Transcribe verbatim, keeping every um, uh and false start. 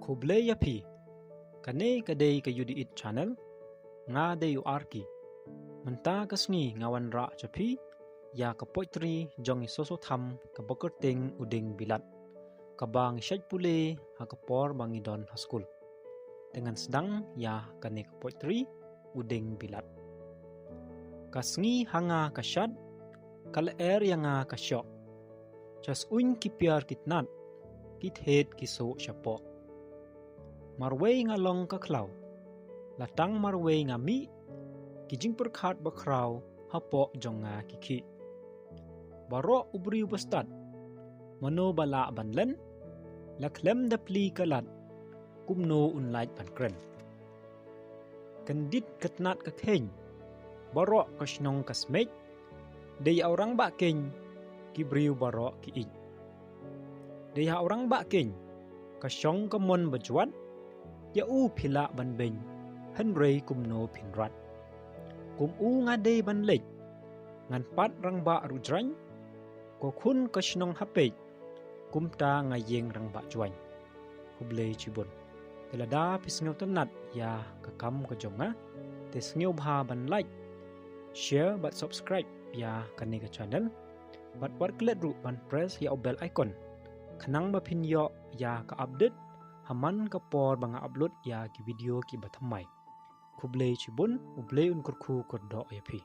Khublei ïa phi. Kane ka dei ka U D It channel. Nga dei u Arki. Mynta ka sngi nga wanrah sha phi ïa ka poetry jong i Soso Tham kaba kyrteng U Dieng Bilat, kaba ngi shait pule ha ka por ba ngi don ha skul. Te ngan sdang ïa kane ka poetry, U Dieng Bilat. Ka sngi ha nga ka shad, ka lyer ïa nga ka shoh. Sha suiñ ki piar ki tnat, ki thied ki suh shapoh. Marwei nga long ka khlaw, la tang marwei nga mih, ki jingpyrkhat bakhraw hapoh jong nga ki khih. Baroh u briew ba stad, mano ba lah ban len, la khlem da plie ka lad, kumno un lait ban kren. Kyndit ka tnat ka kheiñ, baroh ka shnong ka smiej, dei ha u rangbah keiñ ki briew baroh ki ïeit. Dei ha u rangbah keiñ ka shong ka mon ba jwat, ïa u phi lah ban beiñ, hynrei kumno phin rat. Kum u nga dei ban leit, ngan pat rangbah ruh jraiñ, ko khun ka shnong ha peit, kumta nga ïeng rangbah jwaiñ. Khublei shibun. Te lada phi sngewtynnat ïa ka kam ka jong nga, te sngewbha ban like, share bad subscribe ïa kane ka channel. Bad wat klet ruh ban press ïa u bell icon, khnang ba phin ïoh ïa ka update ha man ka por ba nga upload ïa ki video kiba thymmai. Khublei shibun, U Blei un kyrkhu kyrdoh ïa phi.